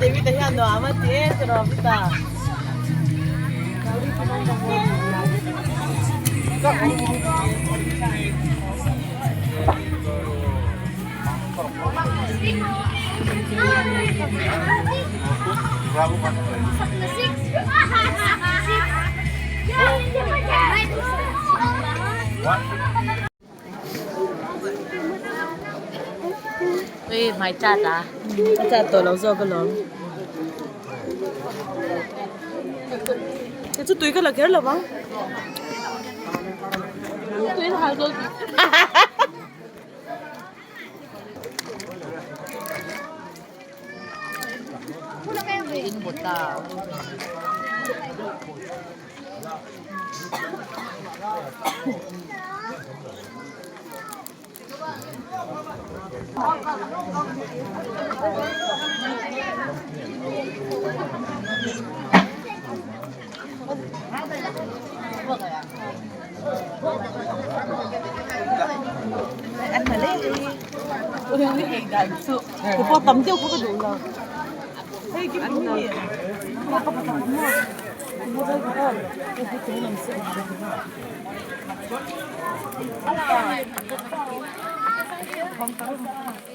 David a hian nuam a ti e tiraw Vita. Ui hmai chat a. A chat tawh lo zawk alawm. Kei chu tui ka la kher lo vang. Tui in hal dawn. Pawh tam deuh kha ka duh lo. Hei ki pum hi.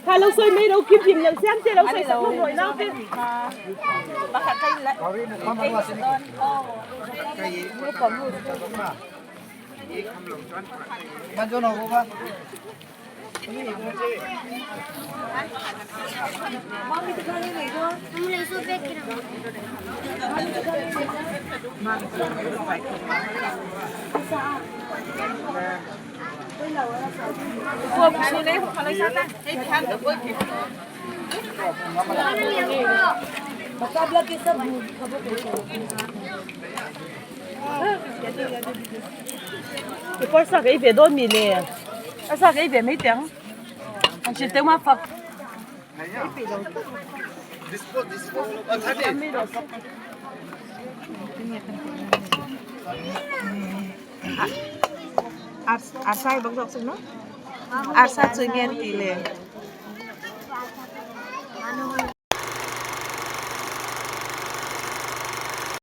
Kha lo sawi mai lo kim him lo siam te lo sawi sak hlawm rawih nau te. Kekawr sa ka ei ve dawn mi le a sa ka ei ve mai teh ang an hrilh teuh ma fak Arsa hi bawk zawk chu maw arsa chu nge an tih le.